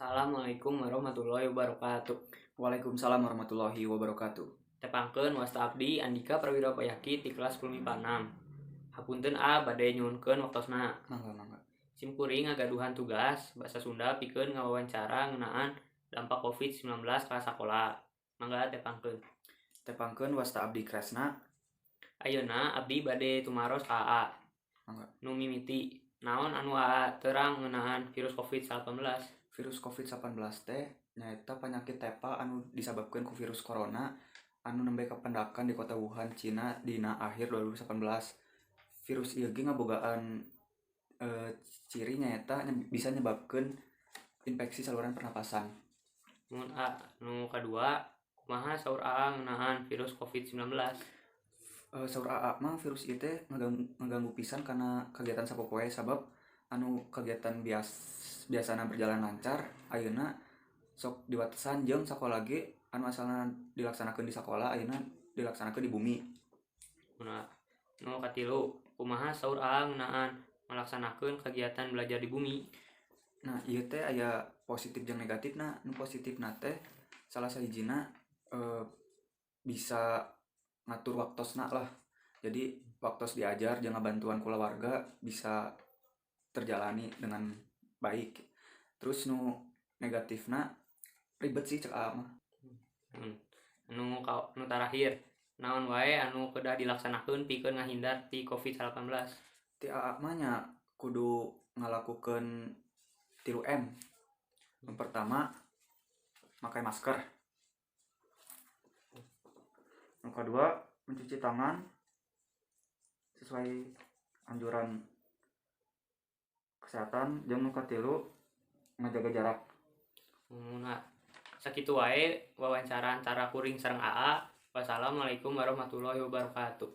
Assalamualaikum warahmatullahi wabarakatuh. Waalaikumsalam warahmatullahi wabarakatuh. Tepangkeun, wasta abdi Andika Prawira Payaki ti kelas 10 MIPA 6. Hapunten A, bade nyuhunkeun waktosna. Mangga, mangga. Sim kuring ngagaduhan tugas bahasa Sunda pikeun ngawawancara ngeunaan dampak Covid-19 ka sakola. Mangga tepangkeun. Tepangkeun, wasta abdi Kresna. Ayeuna abdi bade tumaros ka AA. Mangga. Nu mimiti, naon anu AA terang ngeunaan virus Covid-19? Virus Covid-19 teh nyaeta penyakit tepa anu disababkeun ku virus corona anu nembe kapendakan di kota Wuhan, Cina dina akhir 2018. Virus ieu ge ngabogaan ciri nyaeta bisa nyebabkeun infeksi saluran pernapasan. Mun A, nu kadua, kumaha saur AA ngeunaan virus Covid-19? Saur AA mah virus ieu teh ngaganggu pisan kana kegiatan sapopoe, sabab anu kegiatan biasana berjalan lancar ayeuna sok diwatesan, jeung sakola ge anu asalna dilaksanakeun di sakola ayeuna dilaksanakeun di bumi. Mun A. Nu katilu, kumaha saur AA ngeunaan ngalaksanakeun kegiatan belajar di bumi? Nah, ieu teh aya positif jeung negatifna. Nu positifna teh salah sahijina bisa ngatur waktosna lah. Jadi waktos diajar jeung ngabantuan kulawarga bisa terjalani dengan baik. Terus nu negatifna ribet sih cek AA mah. Nu tarakhir, naon wae anu kedah dilaksanakeun pikeun ngahindar ti Covid-19? Ti AA mah nya kudu ngalakukeun 3M. Yang pertama, pakai masker. Yang kedua, mencuci tangan sesuai anjuran kesehatan, jeung nu katilu, ngajaga jarak. Mun A. Sakitu wae wawancara antara kuring sareng AA. Wassalamualaikum warahmatullahi wabarakatuh.